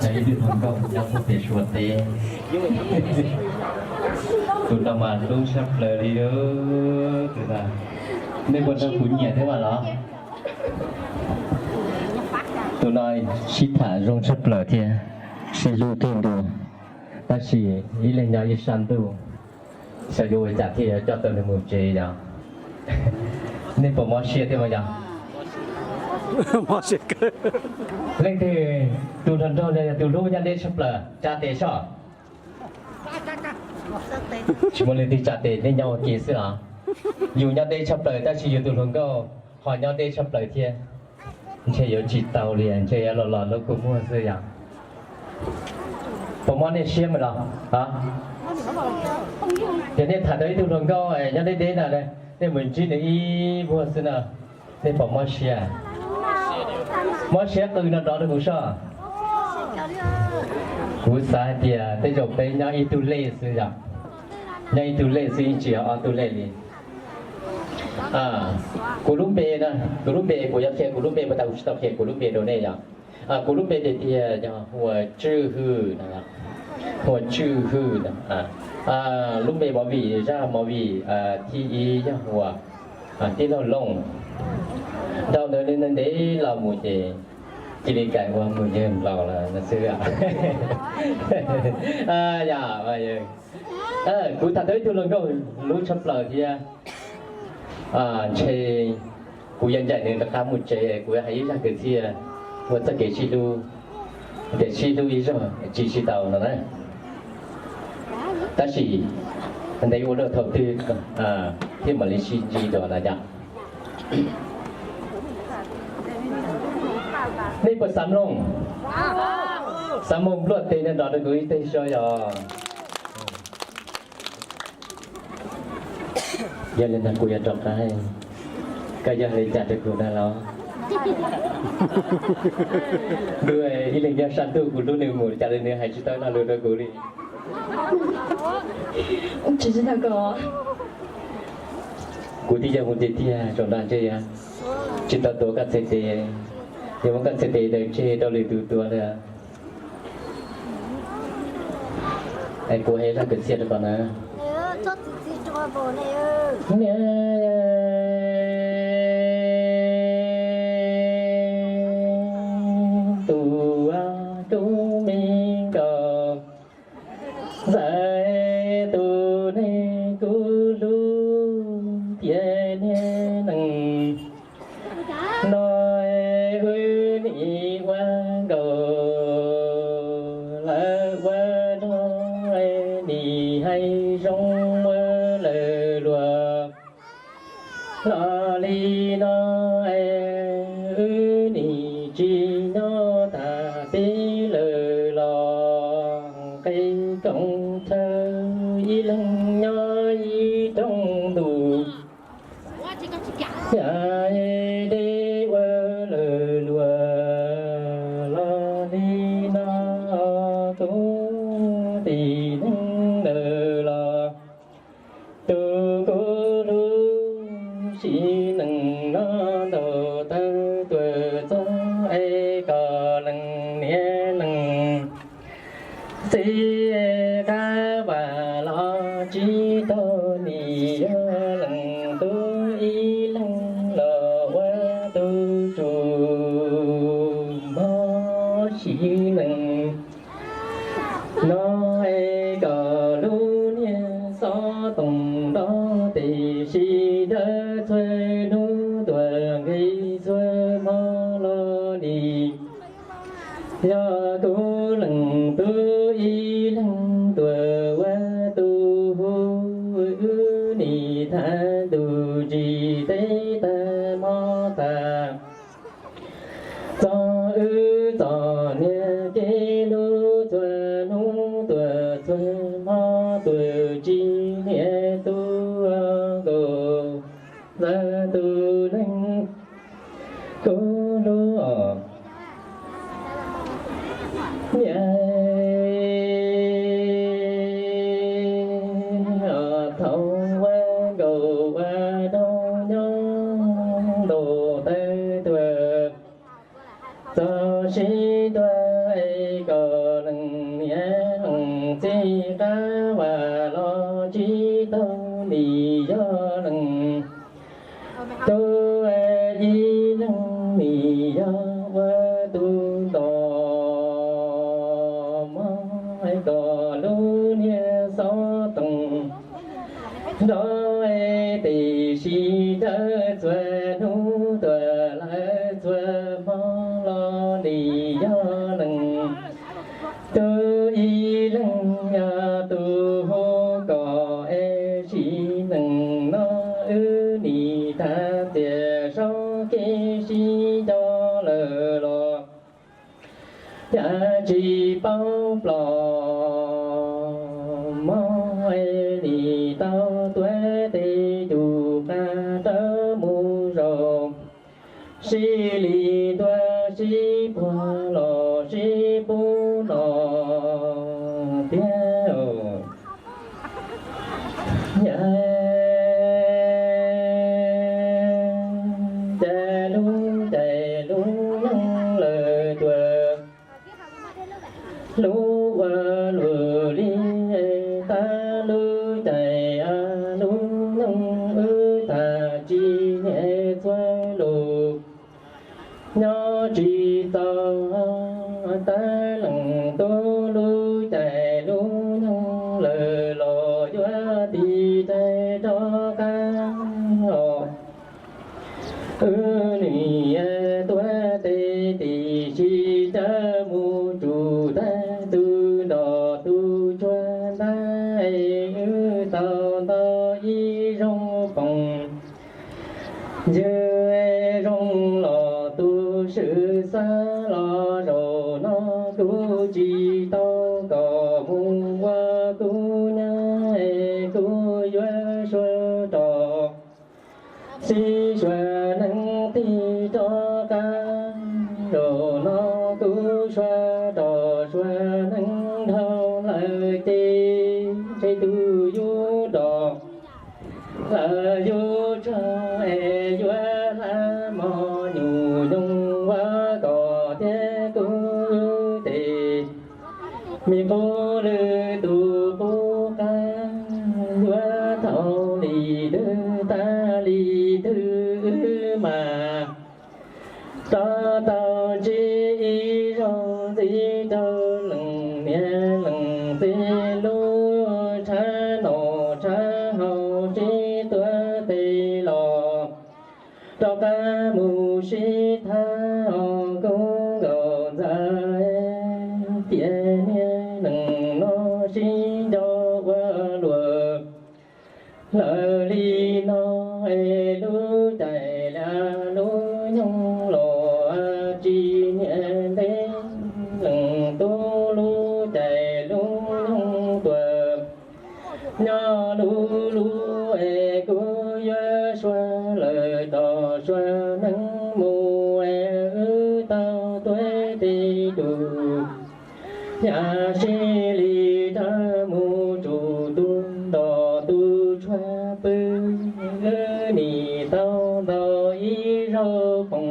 Ib tug hluas nkauj nyob pem Suav teb. Tus no mas hlub tshaj plaws li. Tus no, nej puas nrog kuv nyiam thiab mas los? Tus no sib tham zoo tshaj plaws thiab, sib hlub kawg nkaus, tab sis ib leeg nyob ib sab ntuj. Xyov yuav ua cas thiaj yuav coj tau nws mus tsev yog? Nej puas mob siab thiab mas yog? Leej twg, tus hluas nraug los yog tus hlub nyob deb tshaj plaws tsa tes soj? Tsis muaj leej twg tsa tes, nej nyob ua ke xwb los? Yus nyob deb tshaj plaws tab sis yus tus hluas nkauj ho nyob deb tshaj plaws thiab. Ntshe yuav tsis tau li, ntshe yuav los los hlub kua muag xwb yog? Puas mob nej siab mas los? Yog nej tham tau ib tug hluas nkauj nyob deb deb no, nej mus ntsib nws ib vuag xwb no, nej puas mob siab? Mob siab qw no nrov rau kuv soj. Kuv xav hais tias tej zaum peb nyob ib tug lej xwb yog? Nyob ib tug lej xwb, yeej tsis yog ob tug lej li. Kuv lub npe no, kuv lub npe, kuv yuav qhia kuv lub npe puas tas, kuv tsis tau qhia kuv lub npe rau nej yog? Kuv lub npe tiag tiag yog Huas Tswj Hwj no, Huas Tswj Hwj no. Lub npe movie, zaj movie thib ib yog Huas tij laug Looj. Dhau ntawd ntev los mus ces cia li kawg ua mus yawg Nplaus lawm no xwb. Kuv tham tau ib tug hluas nkauj hlub tshaj plaws thiab. Ntshe kuv yuav ncaim nws rov qab mus tsev, kuv yuav hais ib zaj kwv txhiaj ua txoj kev sib hlub, tias sib hlub ib zaug tsis sib tau no na. Tab sis ntev ua luaj thaum twg thiaj mam li sib ntsib dua no yog? Nej puas xav mloog? Xav mloog nplua tes nrov rau kuv ib teg soj yog? Yog li ntawd kuv yuav rov qab, koj yog li cas rau kuv na los? Kuv ib leeg nyob sab ntuj, kuv hlub nws mus cas li nws hais tsis tau lo lus rau kuv li. Kuv twb yog mus tiag tiag, zaum no ntshe tsis tau tuav koj txhais tes, yog muab koj txhais tes daws tseg rau lwm tus tuav lawm. Es kuv hais zaj kwv txhiaj rau koj na. Tus tub me nkauj ntxawm, tus neeg kuv hlub tiag niag neeg no, wb nim ua nkauj lawm ua dog, nim hais zoo ua lawm luag. Los li no wb nim tsis nyob tag peb lawm los, qe koom chaw ib leeg nyob ib rooj ntuj. Yam deb ua lawm luag los li no, tus tib neeg ntawd los tus kuv hlub sim neej no ntaus taw tuam txog es kom leej niam leej txiv qab vam los tsis tau, nim yog leej tub ib leeg los ua tus tsum mob sim neej no es kom lub niag xov tooj nrov tes sib dawb txhua hnub tuaj nqis txhua hmo los nim yog kuv leej tub ib leeg tuaj ua tus hu, wb nim thav ntuj tsis teb tag hmo tag. Txog wb txom nyem kev hlub txhua hnub tuaj txhua hmo tuaj tsis niam tub nkaus ntawm tus neeg kuv hlub os. Niam Tub ib leeg nim yog ua tus ntom mog, kom lub niag xov tooj nrov, tiam sis rawv txhua hnub tuaj lawm txhua hmo los nim yog neeg. Tub ib leeg yog tus hu kom es sim neej no wb nim thab tias saub kev sib nco lawm los cas tsis paub plos mog, es nim tau tuav tej tus qab rawv mus zaum sib li ntuag sib puag los sib pub no tiag. Cas lub caij lub nyoog lawm tuaj, lub ua luaj li tab lub caij lub nyoog wb tag tsis niaj txhua lus nyob tsis tau tab leej tub, lub caij lub nyoog lawm los yuav tiv rais rov qab os. Wb nim tuav tes tim tsis tab mus tsum tag tus nrog tus tshuav ntag, wb tau ntau ib zaug poom ywg zoo los tus swm xav los zaum no kuv tsis tau kom mus ua kuv nyab, kuv yuav sua rau sib sua neeg tig rov qab. Zaum no kuv sua rau sua neeg dhau lawm ces ntshe tus yus nrog lawm yus tsuag es yuav hlab mos nyuj nyoog ua kom thiab kuv tes me qub lwm tus qub qab yuav thaum li twg tag li twg wb mas rov tau ntsib ib zaug ntxiv rau leej niam leej txiv lub tshav noj tshav haus sib tuav tes los rov qab mus sib tham os. Kub nkaus ntxawm tias niag neej no sib nco ua luaj lawm li no es lub caij lub nyoog los tsis niaj ntev, leej tub, lub caij lub nyoog tuaj nyob lub lub es kuv yuav sua lawm rau sua neeg mus es wb tau tuav tes tus yam sib li rov mus tsum tus nrog tus tshuav pw, wb nim tau ntau ib zaug poom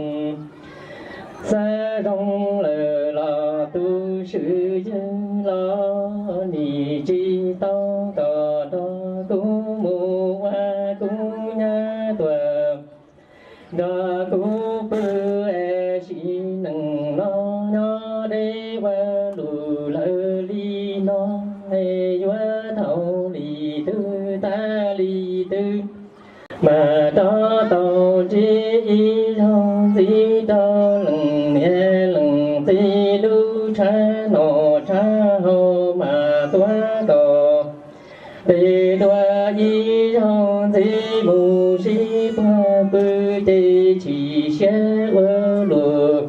xav zoo lawm los tus swm ywg los nim tsis tau kom nrog kuv mus ua kuv nyab tuaj nrog kuv pw es sim neej no nyob deb ua luaj lawm li no es yuav thaum li twg tag li twg mas rov tau ntsib ib zaug ntxiv rau leej niam leej txiv lub tshav noj tshav haus mas tuav kom tes dua ib zaug ntxiv mus sib puag pw ces chim siab ua luaj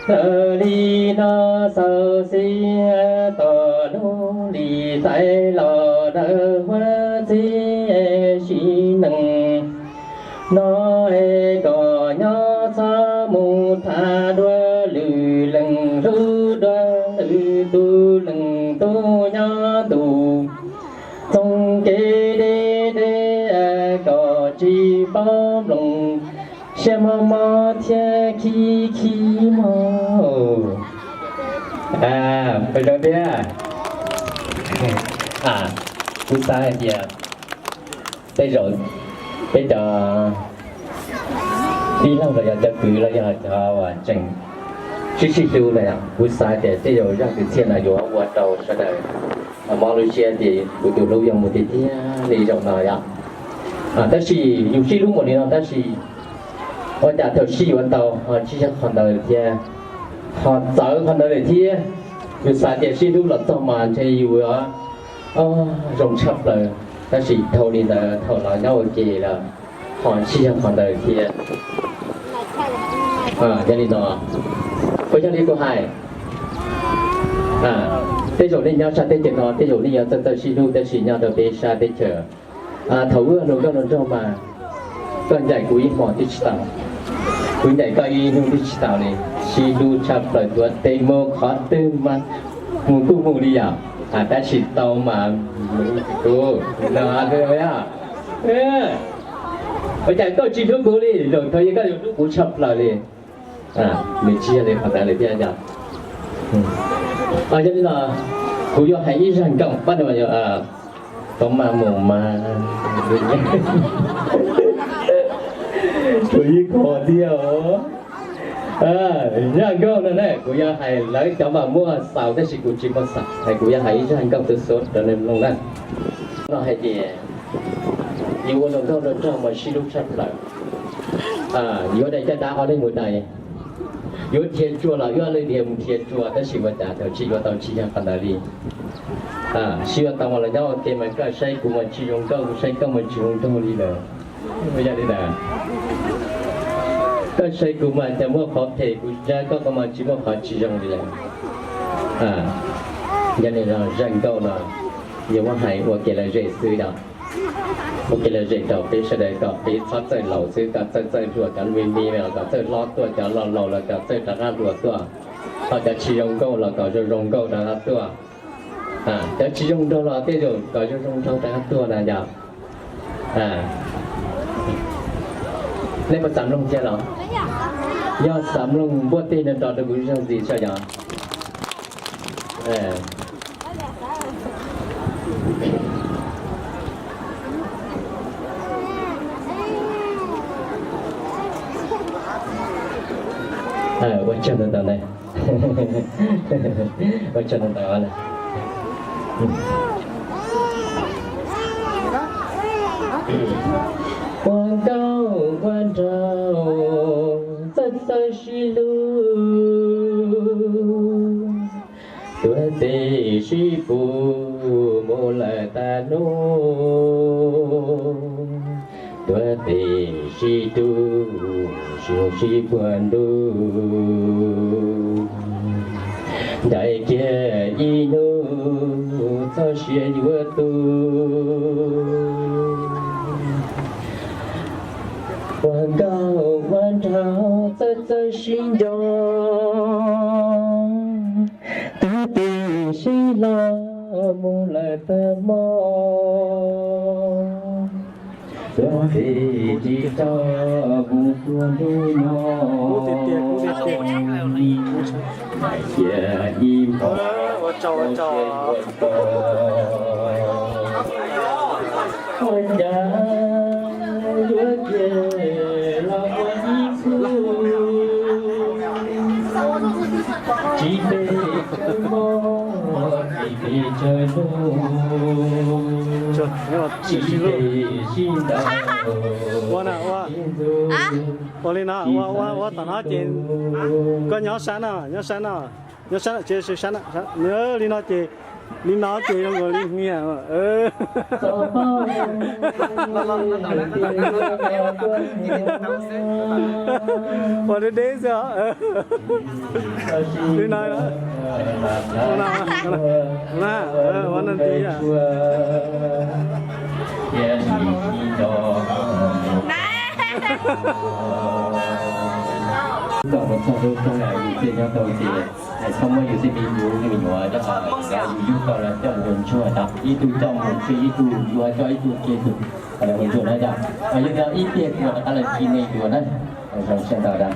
lawm li no. Xaus xib tom lub lim tais los dawm huab txib sim neej no es kom nyob txhob mus tham dua lwm leej hlub dua lwm tus, leej tub nyob tus txoos kev deb deb kom tsis paub nplooj siab mob mob thiab khib khib mog. Zoo thiab. Kuv xav hais tias tej zaum peb cov Tij laug los yog cov kwv los yog cov uas tseem sib sib hlub na, kuv xav tias tej zaum zaj kwv txhiaj no yuav ua rau sawv daws mob lub siab tias kuv tus hlub yuav mus tiag tiag li zaum no yom. Tab sis yus sib hlub mus li no tab sis ua cas thaum sib yuav tau ho tsis yog qhov ntawd lawm thiab, ho txawv qhov ntawd lawm thiab. Yus xav tias sib hlub los txog mas ntshe yus yuav zoo tshaj plaws, tab sis dhau li ntawd thaum los nyob ua ke lawm ho tsis yog qhov ntawd thiab. Yog li no, puas yog li kuv hais? Tej zaum nej nyob sab teb chaws no tej zaum nej yuav txawj txawj sib hlub tab sis nyob rau peb sab teb chaws, thaum wb hluas nkauj hluas nraug mas koj ncaim kuv ib hmos twb tsis tau, kuv ncaim koj ib hnub twb tsis tau li. Sib hlub tshaj plaws tuav tes mus qhov twg mas mus kuj mus li yom. Tab sis tau mas mus kuj no. Ua cas koj tsis hlub kuv li, zaum thaum yog koj yuav hlub kuv tshaj plaws li. Nws tsis yog li qhov ntawd li thiab yom. Yog li no kuv yuav hais ib zaj nkauj pab tau mas mus mas kuv ib qho thiab os. Zaj nkauj no ne kuv yuav hais lawv cov mas muaj xaus tab sis kuv tsis muaj xaus, kuv yuav hais ib zaj nkauj tu xub rau nej mloog na. No hais tias yus ua hluas nkauj hluas nraug mas sib hlub tshaj plaws, yuav daim caj dab ob leeg mus daim, yuav dhia tsua los wb ob leeg dhia mus dhia tsua tab sis ua cas thaum sib yuav tau tsis yog qhov ntawd li. Sib yuav tau mas los nyob ua ke mas koj saib kuv mas tsis zoo nkauj, kuv saib koj mas tsis zoo nraug li lawm. Yog li ntawd koj saib kuv mas cas muaj qhov phem, kuv saib koj mas tsis muaj qhov tsis zoo li lawm. Yog li no zaj nkauj no yuav muab hais ua kev lom zem xwb yom. Ua kev lom zem rau peb sawv daws kom peb txhob txawj laus xwb, kom txawj txawj hluas, cov me me los kom txawj hlob tuaj, cov laus laus los kom txawj rov qab hluas tuaj, ho cov tsis zoo nkauj los kom zoo zoo nkauj rov qab tuaj, cov tsis zoo nraug los tej zaum kom zoo zoo nraug rov qab tuaj na yom. Nej puas xav mloog thiab los? Yog xav mloog npuaj teg nrov nrov rau kuv zaj ntxiv tso yom. Ua tsaug ntau ntau na. Ua tsaug ntau ntau na. Ua nkauj ua nraug txawj txawj sib hlub, tuav tes sib pus mus lawm tag hnub, tuav tes sib tug sib puag ntuj, ncaim kiag ib hnub txoj sia yuav tu. Ua nkauj ua nraug txawj txawj sib nco, tuav tes sib hlo mus lawm tag hmo, tuav tes tsis tso mus puag ntuj no. Cia ib hmos ua cas yuav kiag los ua ib khub, tsis pes tsawg hmo, tsis pes tsawg hnub, tsis pes sib ntaus. Ua li no, ua ua ua tom no ces koj nyob sab no, nyob sab no, nyob sab no, tsis sab no, li no ces, li no ces zoo nkaus li nyiam. Ua deb deb xwb os. Li no, ua no, ua no ntxiv. Txog mus txog rau txog yus txiv nyob tau ces txhob muab yus txiv me nyuam me nyuam coj, yus yug tau los coj mus ntsuag tau, ib tug coj mus tseg, ib tug yuav coj, ib tug tseg tus, mus ntsuag na yom. Yog cov ib tiag kuv rov qab los ntsib nej dua na. Zoo siab ntau na.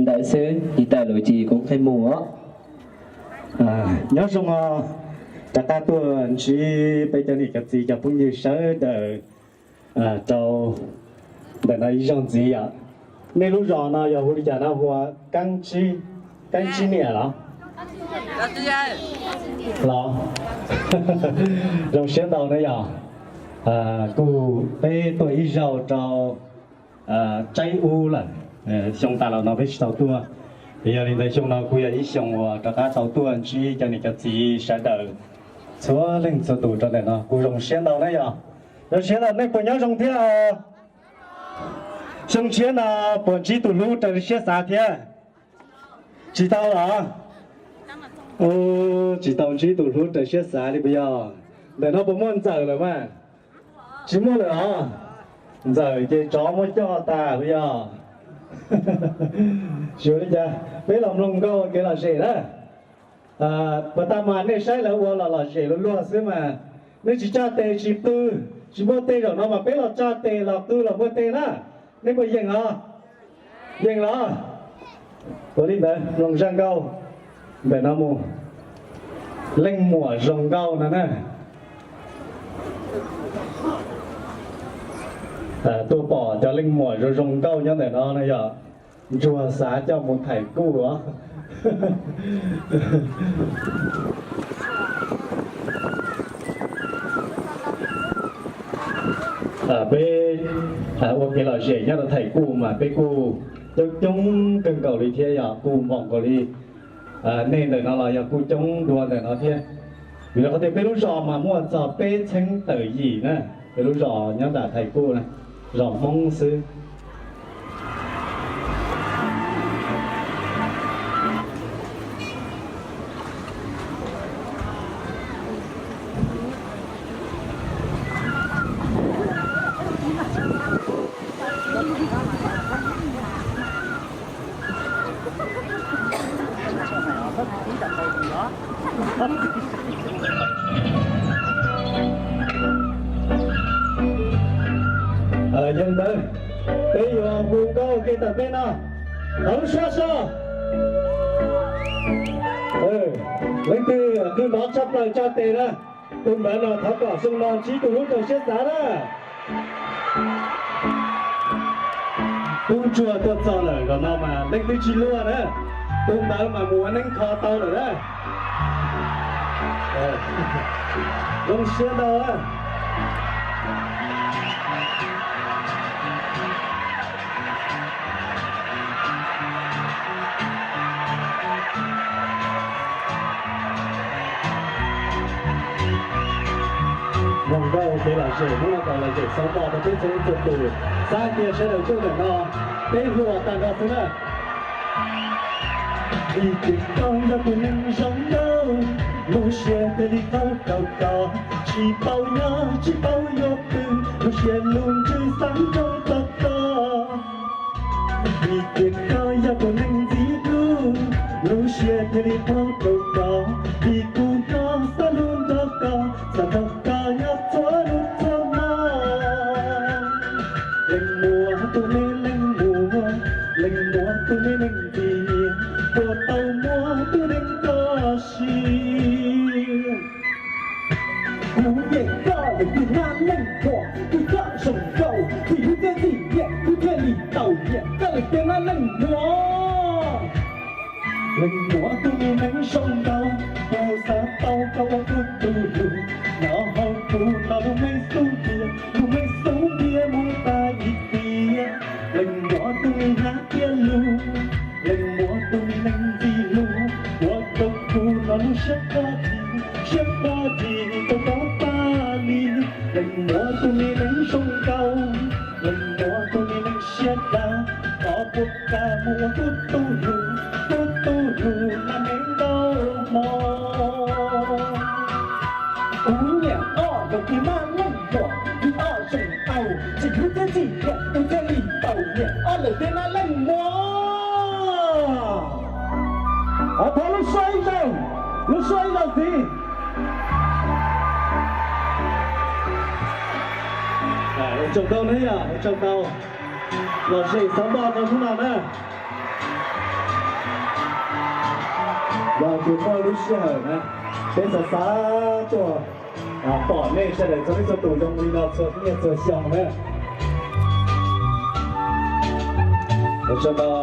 ntawd xwb, tsis tawm lawm ces kuv qhia mus os. Nyob zoo os, rov qab tuaj ntsib peb cov niam cov txiv cov phooj ywg sawv daws rau ntawm no ib zaug ntxiv yom. Nej lub zos no yog hu li cas no, hu ua Keeb Tsib Niam los? Los zoo siab ntau na yog, kuj peb tuaj ib zaug rau tsaib ub lawm, xyoo tas los no peb tsis tau tuaj. Yog li ntawd xyoo no kuj yog ib xyoo uas rov qab tau tuaj ntsib cov niam cov txiv sawv daws txhua leej txhua tus rau ntawm no kuj zoo siab ntau na yog. Zoo siab ntau, nej puas nyob zoo thiab? Xyoo tshiab no puas ntsib tus hlub raws li siab xav thiab? Tsis tau los? Tsis tau ntsib tus hlub raws siab xav li puas yog? Ntawm no puas muaj ntxawm lawm mas? Tsis muaj lawm os. Ntxawm ces tsov muab coj tas puas yog? Tsis ua li cas, peb los mloog nkauj kev lom zem na. Puas tas mas nej saib lawv ua los lom zem luag luag xwb mas. Nej tsis tsa tes tsis pw, tsis muaj tej zaum no mas peb los tsa tes los qw los muaj tej na. Nej puas yeem os? Yeem los? Ua li ntawd mloog zaj nkauj ntawm no mus. Leej muam zoo nkauj no na. Tuaj pom cov leej muam zoo zoo nkauj nyob ntawm no na yog, ntsuag xav coj mus thaim kuj os. Peb ua kev lom zem nyob rau thaim kuj mas peb kuj coob coob kawg nkaus li thiab yog kuj npaum nkaus li nej ntawm no los yog kuj coob dua ntawm no thiab. Vim rau qhov tias peb lub zos mas muaj txog peb txheeb tawm yim na, peb lub zos nyob nram thaim kuj na, zos Hmoob xwb. Yog li ntawd, peb yuav hu nkauj ua ke tawm peb no, thov lub suab so. Leej twg qw nrov tshaj plaws tsa tes na. Tus ntawd no thov kom xyoo no ntsib tus hlub raws siab xav na. Tub ntsuag tuaj txog lawm, zaum no mas leej twg tsis luag na, tus ntawd mas mus ua neeb kho tau lawm na. Zoo siab ntau na. Mloog nkauj ua kev lom zem, hnub no tau lom zem xov mos rau peb txhua leej txhua tus, xav hais tias sawv daws tuaj ntawm no peb hluas tag nrho xwb na. Vim tias koj yog tus neeg zoo nkauj, lub siab thiaj li txaus rau koj, tsis paub nyob tsis paub yuav pw, lub siab lub ntsws xav nrog txog koj. Vim tias koj yog tus neeg ntxim hlub, lub siab thiaj li poob rau koj, vim kuv nyob xav hlub nrog koj, xav nrog koj nyob txhua hnub txhua hmo. Leej muam tus me leej muam, leej muam tus me neeg ntxim, puas tau muaj tus neeg koj siab. Kuv nyiam koj vim koj yog neeg muam, vim koj zoo nkauj, vim hlub thiab txim nyiam, kuv thiaj li tau nyiam koj lawm tiag na leej muam. Leej muam tus me neeg zoo nkauj, kuv xav tau koj ua kuv tus hlub, nyob hauv kuv no lub neej xub ntiag, lub neej xub ntiag mus tas ib tiam. Leej muam tus me hnav tiaj lug, leej muam tus me neeg ntxim hlub, ua rau kuv no lub siab qhov dib, siab qhov dib tau rov tag li. Leej muam tus me neeg zoo nkauj, leej muam tus me neeg siab dawb, thov puas kam mus ua kuv tus hlub, kuv tus hlub mas me nkauj hmo. Kuv nyiam koj vim koj yog neeg muam, vim koj zoo nkauj, txim hlub thiab txim nyiam, kuv thiaj li tau nyiam koj lawm tiag na leej muam. Thov lub suab ib zaug, lub suab ib zaug ntxiv. Ua tsaug ntau na yom, ua tsaug ntau. Lom zem xov moj rau hnub no na. Tsuas muaj lub sij hawm na, peb xav xav tuaj pom nej sawv daws txhua leej txhua tus zoo li no txhua niaj txhua xyoo na. Ua tsaug ntau.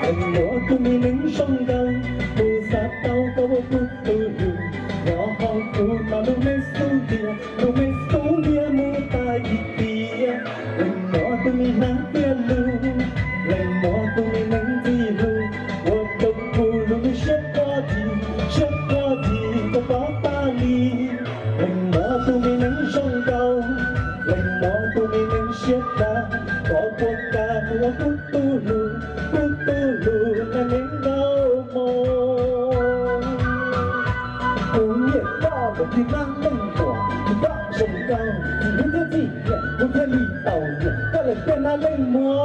Leej muam tus me neeg zoo nkauj, kuv xav tau koj ua kuv tus hlub, vim hauv kuv no lub me xub ntiag, lub me xub ntiag mus tas ib tiam. Leej muam tus me hlab tiaj lug, leej muam tus me neeg ntxim hlub, ua rau kuv lub siab quaj dhi, siab quaj dhi rau tod tas li. Leej muam tus me neeg zoo nkauj, leej muam tus me neeg siab dag, koj puas kam mus ua kuv tus hlub, kuv tus hlub na neeg nkauj hmoob. Kuv nyiam koj lawm thiaj hlub leej muam, kuv koj zoo nkauj, txim hlub thiab txim nyiam, kuv thiaj li tau nyiam koj lawm thiaj hlub leej muam.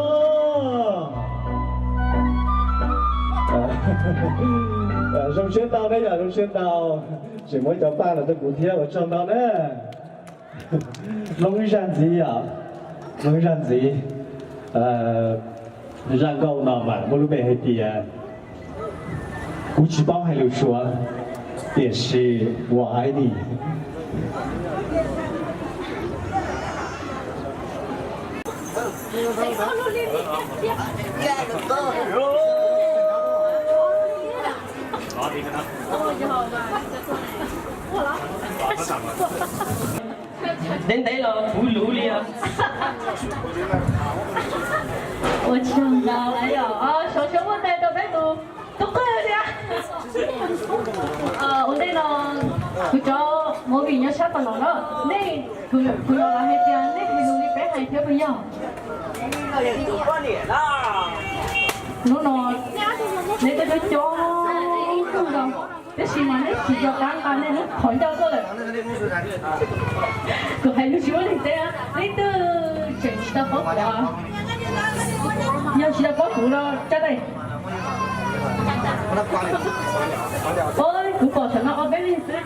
Zoo siab ntau na yom, zoo siab ntau. Tseem muab cov paj los rau kuv thiab, ua tsaug ntau na. Hmoob zaj ntxiv yom, Hmoob zaj ntxiv. Zaj nkauj no mas muaj lub npe hais tias, kuv tsis paub hais lus Suav, tiam sis ua ai ni. Ntev ntev los puv luv li os. Ua tsaug ntau, sawv sawv muaj ntej rau peb tus tub qwj thiab. Ua ntej no kuv cov movie nyob sab tom no na, nej, kuv los hais tias nej hais lus li peb hais thiab puas yog? Hnub no neb tuaj coob coob kawg nkaus, tab sis mas neb tsis nco qab nqa nej lub qhov ncauj tuaj lawm. Kuv hais lus tsis muaj leej teb, leej twg tseem tsis tau paub kuv, yog tsis tau paub kuv no caj dej. Ov, kuv pom saum no ob peb leeg xwb.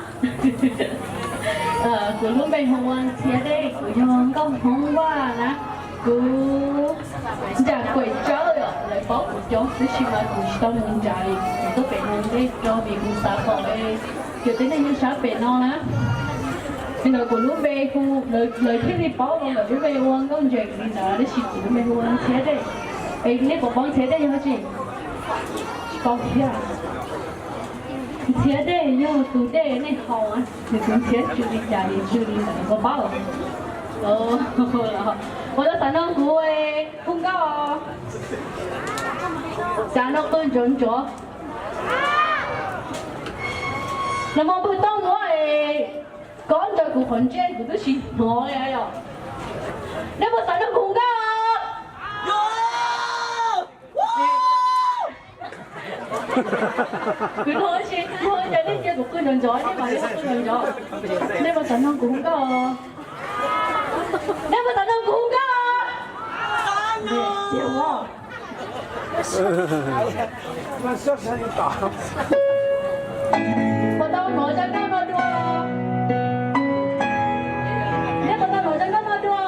Kuv lub npe hu ua Ntxhiav Dej, kuv yog nkauj Hmoob Vaj na. Kuv nram Kuam Tsawb, lawv paub kuv coob tab sis mas kuv tsis tau mus nram li, kuv tuaj pem no ntej tso vim kuv xav pom cov tib neeg nyob sab pem no na. Li ntawd kuv lub npe hu, lawv thiaj li paub los lawv lub npe ua Nkauj Ntsees li ntawd, tab sis kuv lub npe hu ua Ntxhiav Dej. Es nej puas paub Ntxhiav Dej yog dab tsi? Tsis paub thiab. Ntxhiav Dej yog tus dej nej haus, nws tus ntxhiav tsw li cas es tsw li ntawd, puas paub? Ua tau xav nrog kuv hu nkauj, xav nrog qw ntsov ntsov. Nag hmo pw tooj muab es kob ntawm kuv qhov ntsej kuv twb tsis hnov li yom. Nej puas xav nrog kuv hu nkauj? Kuv hnov tsis muaj cas nej cia kuv qw ntsov ntsov, nej mam li qw ntsov ntsov. Nej puas xav nrog kuv hu nkauj? Nej puas xav nrog kuv hu nkauj? Puas tau hnov zaj nkauj no dua? Neb puas tau hnov zaj nkauj no dua?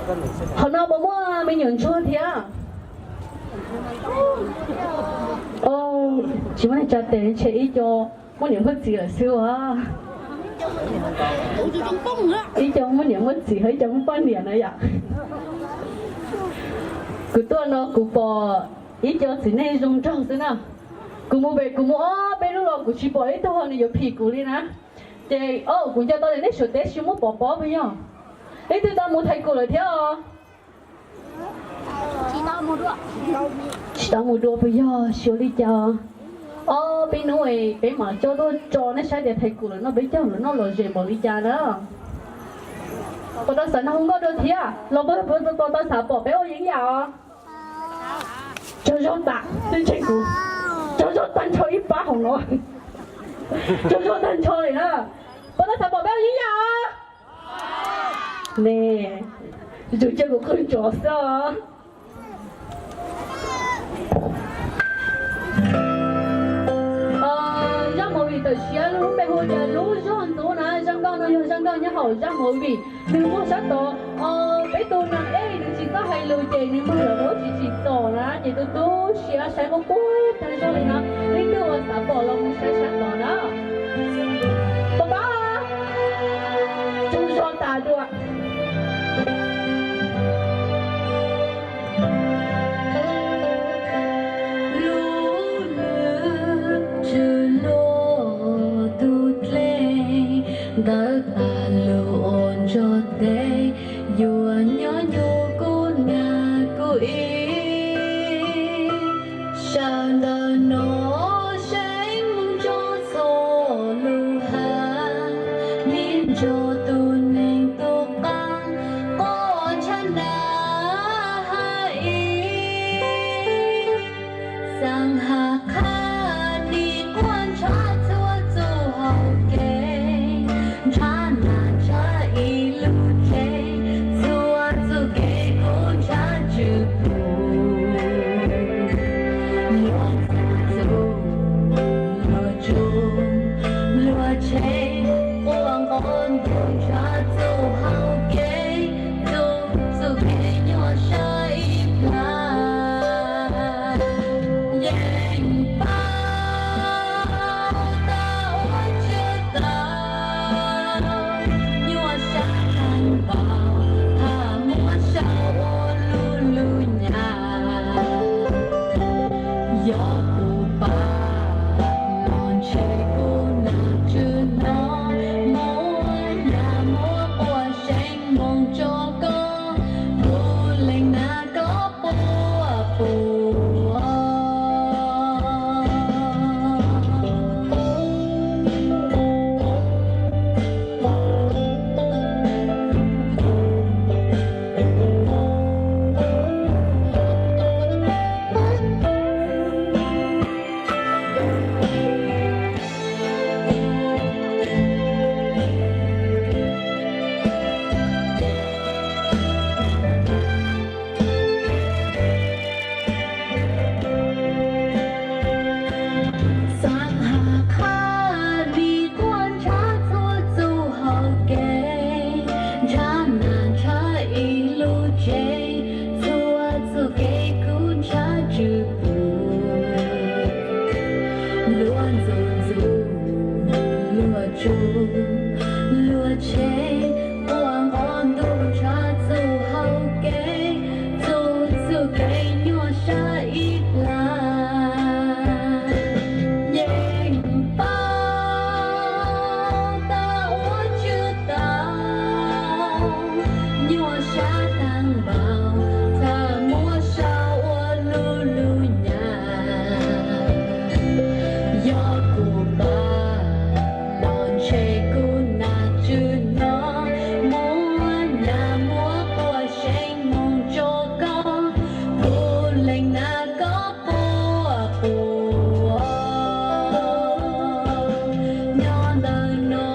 Qhov no puas muaj me nyuam ntsuag thiab? Tsis muaj neeg tsa tes, ntshe ib co muaj niam muaj txiv lawm xwb as. Ib co muaj niam muaj txiv, ib co muaj poj niam na yom. Kuv tuaj no kuv pom ib co txiv neej zoo nraug xwb na. Kuv mus pem kuv mus ob peb lub los kuv tsis pom ib tug nws yuav phim kuv li na. Ces o kuv nco tau tias nej Suav teb tsis muaj pov pob puas yog? Leej twg tau mus Thaib Kus lawm thiab os? Tsis tau mus dua puas yog? Xyov li cas. Ob peb hnub peb mam coj tuaj tso nej saib tias Thaib Kus lawv noj peb caug lawv noj lom zem npaum li cas na. Puas tau xav nrog hu nkauj dua thiab los? Puas tau xav pom peb ua yeeb yam os? Tsaug zog tas, tsaug zog tag nrho ib pab hauv no. Tsaug zog tag nrho li na. Puas tau xav pom peb ua yeeb yam os? Ne, tus cia kuv qwj ntsov xwb os. Zaj movie tawm siab lub npe hu tias Lub Zog Ntxub na. Zaj nkauj no yog zaj nkauj nyob hauv zaj movie. Nws muaj sab tod, peb tus neeg ej nws tsis txawj hais lus ces nws muag lawm ua tsis tsim txom na, ces tu tu siab saib quaj quaj tag zog li no. Leej twg uas xav pom los mus saib sab tod na. Pom pab, tsaug zog tas dua. Lub lwm tsw luaj tus dlej, ntawd tas lus ua ntsuag tes, yuav nyob nyuaj kuv nag kuv ib. Sawv ntawm no seev moo tso txhua lus hais, me ntsuag tus neeg tus qab, quaj ntshav nag hais ib. Xav has qha nim quaj ntshav txhua txuj hauv kev, ntshav nag ntshav ib lub tsev, txhua txuj kev kuv ntshav tsw pum. Luag ntxub luag tsuj luag tshev, quaj nqo ntuj ntshav txuj hauv kev, txuj txuj kev nyuaj sab ib plag. Yeej paub tas ua tswv tau, nyuaj sab tag npaum, tham muab sau ua lub lub nyam. Yog kuv pab los ntshe kuv nag tsw no, muab nyam muab quaj seev moo tso koj, kuv lees nag koj puas puas. Xav has qha nim quaj ntshav txhua txuj hauv kev, ntshav nag ntshav ib lub tsev, txhua txuj kev kuv ntshav tsw pum. Luag ntxub ntxub luag tsuj luag tshev, quaj nqo ntuj ntshav txuj hauv kev, txhua txuj kev nyuaj sab ib plag. Yeej paub tas ua tswv tau, nyuaj sab tag npaum, tham muab sau ua lub lub nyam. Yog kuv pab los ntshe kuv nag tsw no, muab nyam muab quaj seev moo tso koj, kuv lees nag koj puas puas. Nyob ntawm no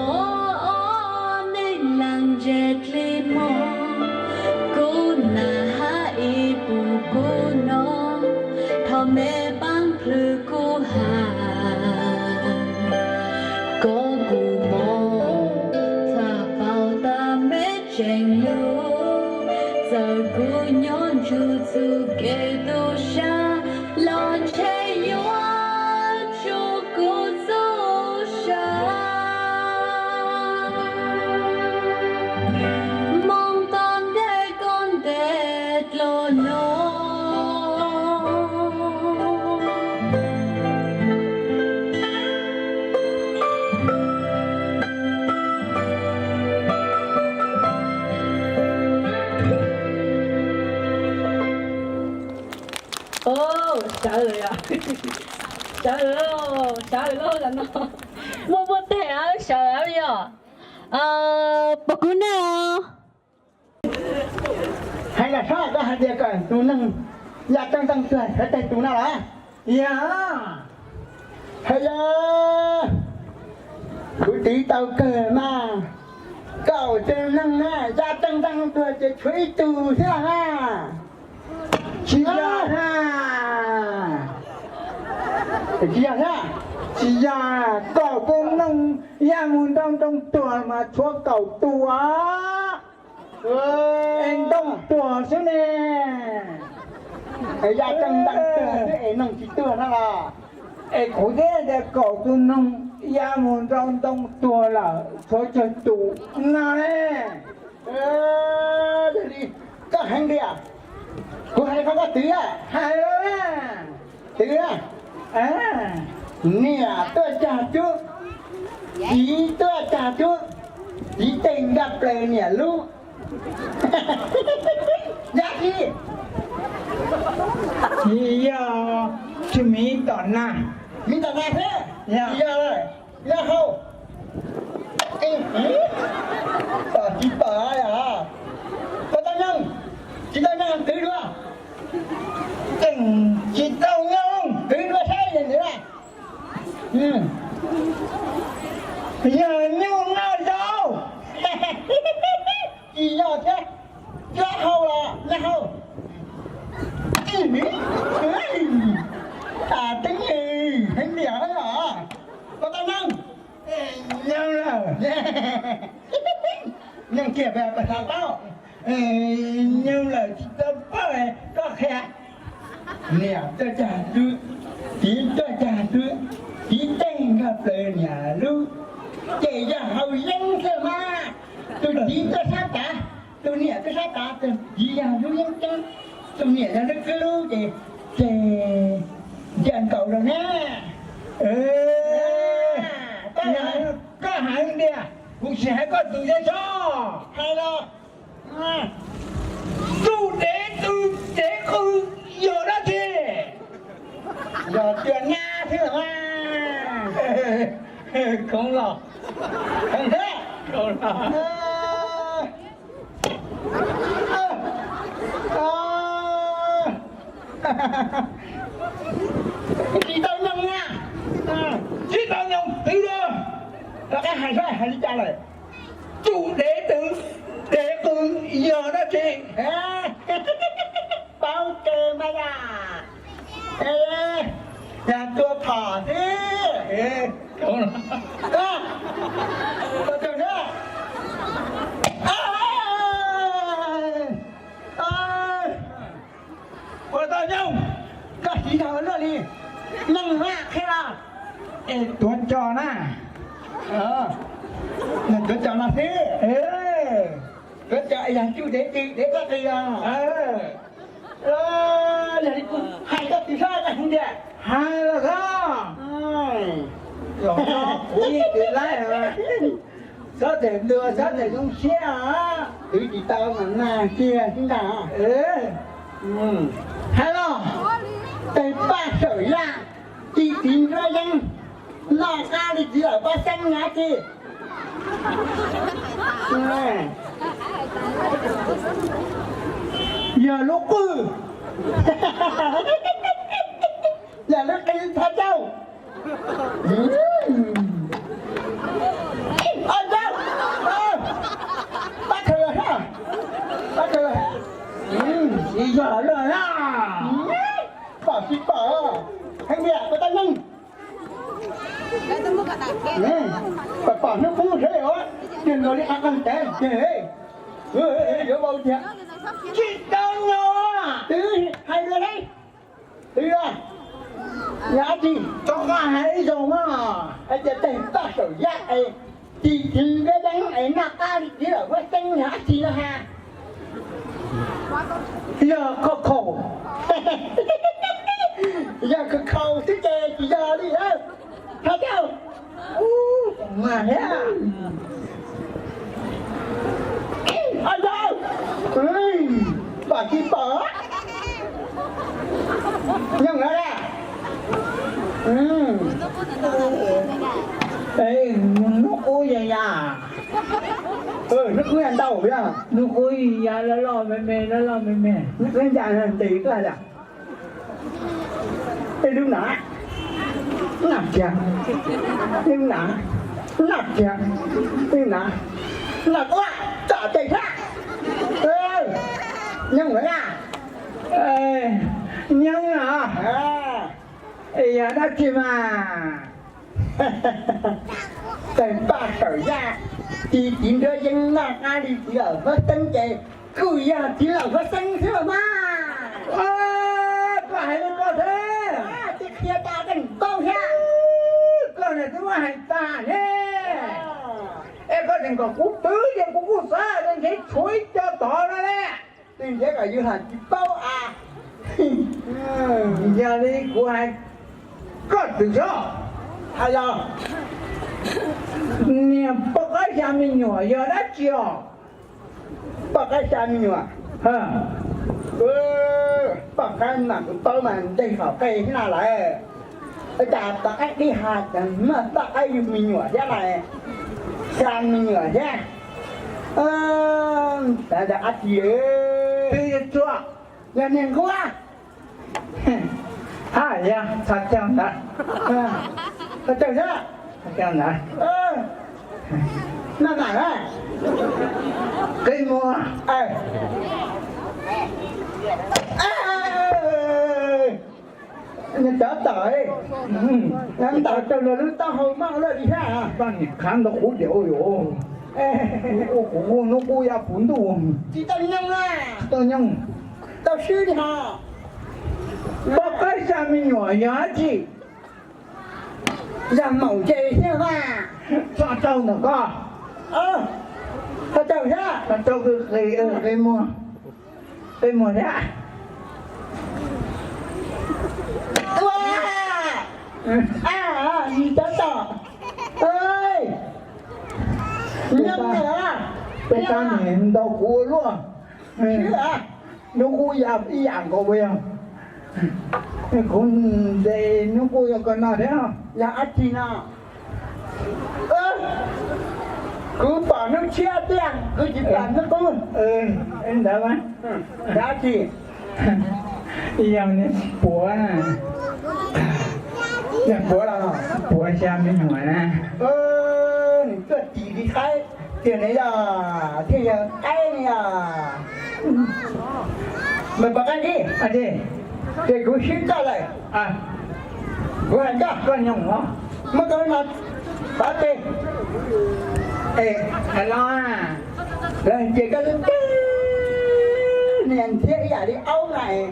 ob neeg leej ntse dlig hmo, kuv nag hab ib pum kuv no, thov me paab plhws kuv has, kov kuv mob, tham paub tas me tseem lug, Txawm kuv nyob ntsug txuj kev tu sab los ntshe yuav tsum kuv txuj sa. Moo tom ntej koj ntes dlua no. Sawv, sawv, sawv lawm no. Muaj muaj teg sawv yog. Pom kuv ne os. Hais los sab koj hais tias kom tus neeg ya tseej teej tuag sawv teg tus no los? Yog. Hais yog, kuv twv tau kawg mas, kaum tus neeg na ya tseej teej tuag ces tshuav ib tug thiab na. Tsis yog na. Tsis yog thiab. Tsis yog, kaum tus neeg ya mus nroo ntoo tuag mas tshuav kaum tus os. Es ntoo tuag xwb ne. Es ya tseej teej tuag xwb es neeg tsis tuag no los? Es kuv twb tias kaum tus neeg ya mus nroo ntoo tuag lawm tshuav tsawg tus no ne. Yog li koj heev tiag, kuv hais qhov koj twv, hais los twv. Niam tuaj cag cub, txiv tuaj cag cub, txiv tej nkag plaws niam lub. Yog tsis? Yog, tsis miv tom na. Miv tom na thiab? Yog. Yog hau. Tom tsis tom yog. Koj tau nyob, tsis tau nyob twv dua. Tseem tsis tau nyob twv dua saib yog ntawd. Yog nyuj no yog. Tsis yog thiab. Yog hau los yog hau. Teeb heev tiag os. Koj tau nyob. Nyob lawm. Nyob kiag pab, nyob lawm tsis tau paub koj qhia. Niam tuaj cag cub, txiv tuaj cag cub, txiv tej nkag plaws niam lub. Ces yog hau yeeb xwb mas. Tus txiv tuaj sab tav, tus niam tuaj sab tav, tus txiv yog lub yeeb ceeb, tus niam yog lub kwb lub ces, ces ncaws nkaus rau na. Koj hais tias kuv tsis hais koj tus zeb tso. Hais los. Txuj dev tw dev qw yog dab tsi? Yog cua nab thiab los mas. Khoov los. Khoov thiab. Tsis tau nyoog na. Tsis tau nyoog twv los. Rov qab hais saib hais li cas lawm. Txuj dev tw dev qw yog dab tsi? Paub kawg mas yog. Yog tua phom xwb. Ua tau nyoog, koj siv zog luaj li, neeg haj qhia los. Es tuav cos na. Tuav cos no xwb. Tuav cos yog txuj dev tw dev qw yog. Yog li kuv hais koj tsis txhob hais tias hais los txhob. Kuv yeej twv laib, txhob them ntua txhob them zoo siab. Twv tsis tau mas nag kiag xwb ntag. Hais los. Tes paj sawm yaj, ci txiv nruab yeeb, noj qab li txiv lawm pob xeeb nyav ci. Yog lub qwj, yog lub qwj thaj cauj. Pab khaws, pab khaws, tsis yog lawm na. Pom tsis pom, heev tiag koj tab neeg. Pom pom hnub qub seb os, tiag nkaus li qab qeeg tev tiag. Yuav vau tiag. Tsis tau nyob. Twb hais dua li, twb, yog dab tsi? Tau hais ib zaug mas, hais tias teem paj saum yaj es tis tiv npeb deeb es noj qab li txiv lawm huab xeeb yog dab tsi no ha? Yog khaum khaum. Yog khaum khaum xwb ces tsis yog li lawm. Thov caug. Ub, mas thiab. Os, yog. Pom tsis pom? Nyob ntawd a. Hnub qub ya ya. Hnub qub ya ntau ya. Hnub qub ya loj loj me me, loj loj me me. Hnub qub ya ntev koj yom. Ib lub na, na kiag, ib lub na, na kiag, ib lub na, na quaj tom tes thiab. Nyob ntawd a. Nyob a. Yog dab tsi mas? Teem paj saum yaj, tis tiv npeb deeb noj qab li txiv lawm huab xeeb ces kuj yog txiv lawm huab xeeb xwb los mas. Koj hais li koj thiab. Twb qhia tas koj paub thiab. Koj niam twb muab hais tas ne. Es koj tseem kom kuv twv ces kuv kuj xav tias ntshe tshuav ib co tod no ne. Twb ntshe kom yus hais tsis paub a. Yog li kuv hais koj twm zog. Hais los, niag poj qaib xya me nyuam yog dab tsi os? Poj qaib xya me nyuam. Poj qaib mas kuv paub mas nteg hom qe thiab no lawm. Ua cas poj qaib dib ha cas muaj poj qaib yug me nyuam thiab mas, xya me nyuam thiab. Xav tias dab tsi? Twb yuav tshuav, yog niag nquab. Haj yog, txhob caug ntawd. Txhob caug thiab. Txhob caug ntawd. Noj mam na. Qe muag. Nws cov tawm, nws tawm raws los lub taub hau maj lawm li thiab. Koj niam khav ntau qub ces ua yuav, kuv hnub qub ya puv ntuj. Tsis tau nyoog na. Tsis tau nyoog. Tau swb li ho. Poj qaib xya me nyuam yog dab tsi? Yog maum nce thiab mas. Txhob caug ntawm koj. Txhob caug thiab. Txhob caug, qe muag, qe muag thiab. Ua, a, yus cov tom. Nyob na. Peb sab niag ntau kuv ua luaj. Hnub qub ya ib yam nkaus li. Kuv ntes hnub qub ya koj no thiab. Yog dab tsi no? Kuv pom hnub tshiab tiag, kuv tsis pom hnub qub. Ntawd mas. Yog dab tsi? Yog niag puav, niag puav los, puav xya me nyuam na. Nws tuaj tis li qaib, tiag ne yog, thiaj yog qaib ne yog. Mas pom qaib li, ces kuv swb koj lawm. Kuv hais koj, koj nyoog os. Muab koj lub no pov tseg. Es hais los, ces koj lub niag ntxhiab ib yam li aub na es.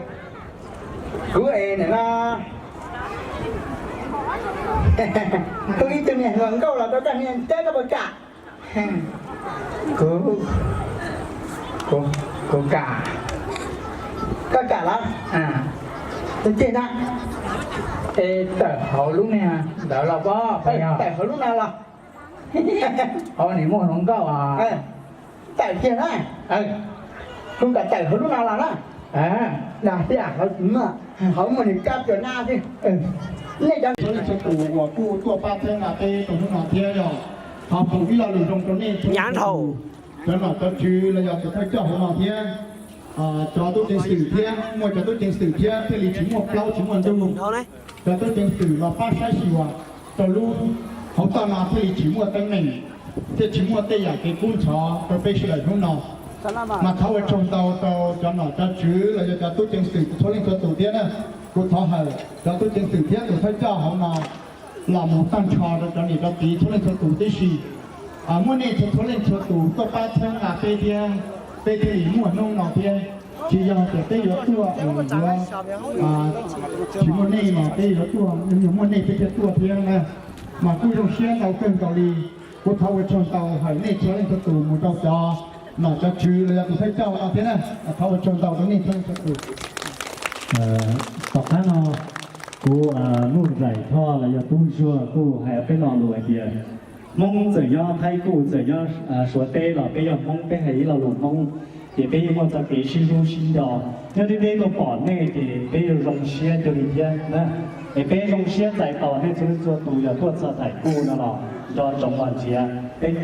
Kuv es nim no kuv ib tug niag hluas nkauj los rau koj niag ntxhiab koj puas kam? Kuv, kuv kam. Koj kam los? Tus ceg na. Es tawm hauv lub niag ntawd los pob? Tawm hauv lub no los. Hauv niag muaj hluas nkauj os. Tawm kiag na. Kuv kam tawm hauv lub no los na. Dag tiag, hauv tsis muaj, hauv muaj niag kab cua nab xwb. Nej cov txhua leej txhua tus uas kuj tuaj pab txhawb nqa peb rau hnub no thiab yog thov foom ib lo lus zoo rau nej txhua leej txhua tus, cov nom cov tswv los yog tus thawj coj hauv no thiab cov tub ceev xwm thiab, muaj cov tub ceev xwm thiab thiaj li tsis muaj plaub tsis muaj ntug. Cov tub ceev xwm los pab saib xyuas rau lub hauv toj no thiaj li tsis muaj teeb meem, thiaj tsis muaj tej yam kev kub ntxhov rau peb sawv daws hnub no. Mas thov ua tsaug ntau rau cov nom cov tswv los yog cov tub ceev xwm txhua leej txhua tus thiab na. Kuv thov hawm cov tub ceev xwm thiab tus thawj coj hauv no los mus tag nrho rau cov niam cov txiv txhua leej txhua tus tib si. Muaj nej txhua txhua leej txhua tus tuaj pab txhawb nqa peb thiab Peb thiaj li muaj hnub no thiab, tsis yog hais tias peb yuav tuaj yuav tsis muaj nej mas peb yuav tuaj, yog muaj nej peb thiaj tuaj thiab na. Mas kuj zoo siab ntau kawg nkaus li, kuv thov ua tsaug ntau hais nej txhua leej txhua tus mus rau cov nom cov tswv los yog tus thawj coj no thiab na, thov ua tsaug ntau rau nej txhua leej txhua tus. Tom qab no kuv Nuj Zais Thoj los yog Tub Ntsuag kuj hais peb lo lus hais tias Hmoob txawm nyob Thaib Kuj txawm nyob Suav teb los peb yog Hmoob, peb hais ib lo lus Hmoob, ces peb yeej muaj txoj kev sib hlub sib nco. Nyob deb deb tuaj pom nej ces peb yuav zoo siab cuag li thiab na. Es peb zoo siab txais tos nej txhua leej txhua tus yog tuaj txog Thaib Kuj no los nco ntsoov los nrhiav, peb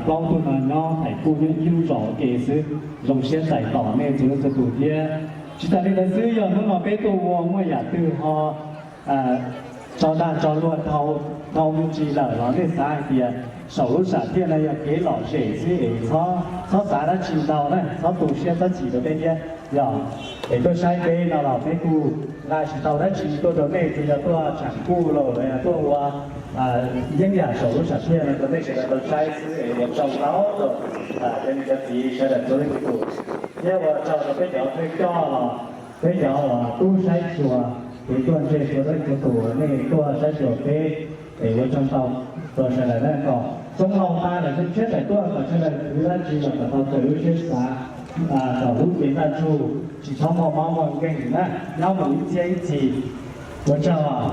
plaub tug no nyob Thaib Kuj nyob ib lub zos ua ke xwb. Zoo siab txais tos nej txhua leej txhua tus thiab. Tsis tas li ntawd xwb, yog hnub no peb tuaj ua muaj yam twg ho tso dag tso luag dhau me ntsis lawm los nej xav hais tias saum lub sam thiaj no yog kev lom zem xwb es txhob xav dab tsi ntau na, txhob tu siab txhob chim rau peb thiab. Yog es tuaj saib peb no los peb kuj nqa tsis tau dab tsi tuaj rau nej, tsuas yog tuaj tshav kuj los yog tuaj ua yeeb yam saum lub sam thiaj no rau nej sawv daws tau saib xwb es ua tsaug ntau rau cov niam cov txiv sawv daws txhua leej txhua tus, thiab ua tsaug rau peb cov thawj coj los peb cov uas tub saib xyuas, kev tuaj ntse txhua leej txhua tus nej tuaj saib xyuas peb, es ua tsaug ntau rau sawv daws na. Kom xyoo laus tas lawm zoo siab tawm tuaj kom sawv daws khwv dab tsi los kom tau raws lub siab xav, kom lub cev ntaj ntsug tsis txhob muaj mob muaj nkeeg na, nyob mus ib txhiab ib txhis. Ua tsaug.